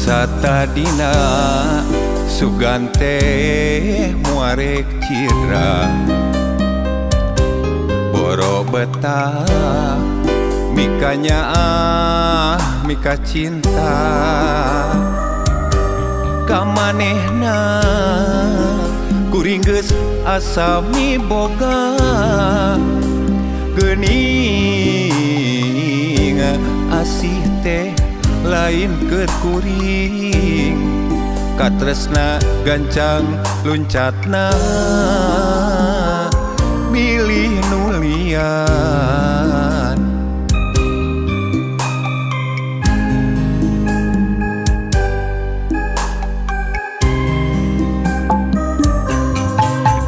Satadina sugan teh muarek cidra boro betah mikanya ah mika cinta kamanehna kuring geus asa miboga geuning asih teh lain keur kuring katresna gancang luncatna milih nulian.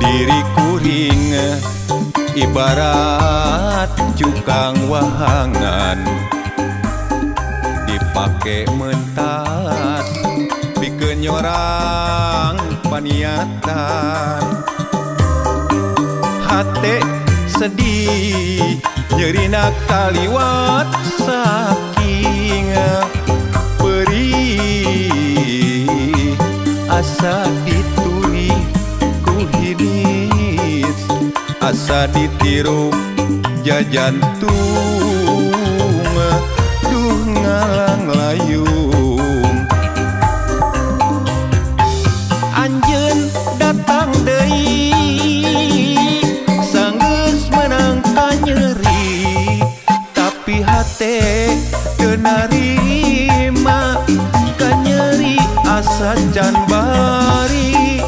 Diri kuring ibarat cukang wahangan dipake mentas pikeun nyorang paniatan hate sedih nyerina kaliwat saking perih asa dituri ku hinis asa ditiru jajantung duh ngalang layung. Anjeun datang deui sanggeus meunang kanyeri tapi hate teu narima kanyeri asa can bari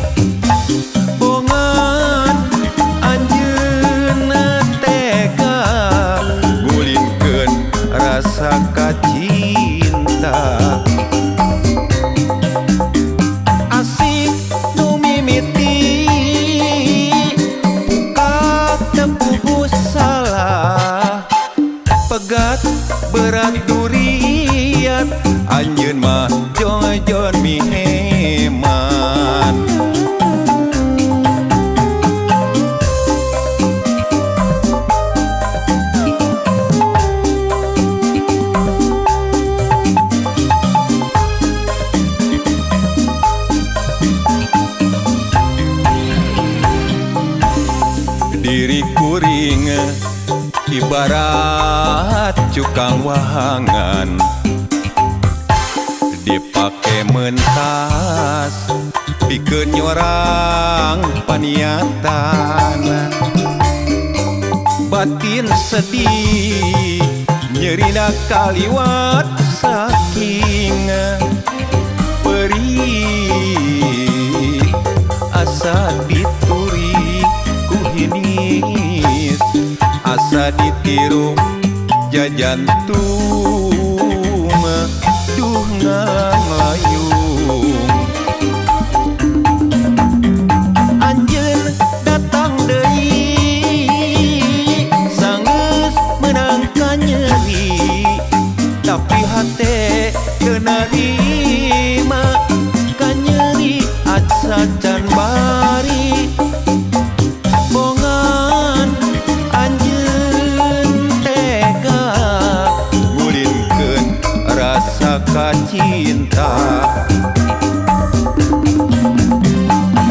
bongan anjeun tega ngulinkeun rasa kacinta. Asik nu mimiti buka tepugu salah pegat berat duriat anjeun mah jongjon miheman. Diri kuring ibarat cukang wahangan dipake mentas pikeun nyorang paniatan batin sedih nyerina kaliwat saking perih asa dituri ku hinis asa ditiru jajantung duh ngalang layung. Anjeun datang deui sanggeus meunang kanyeri tapi hate teu narima kanyeri asa can bari bongan anjeun tega ngulinkeun rasa kacinta.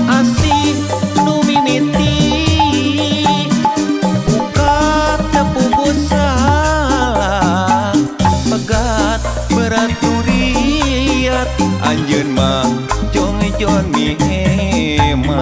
Asih nu mimiti buka tepugu salah pegat berat duriat anjeun mah jongjon miheman.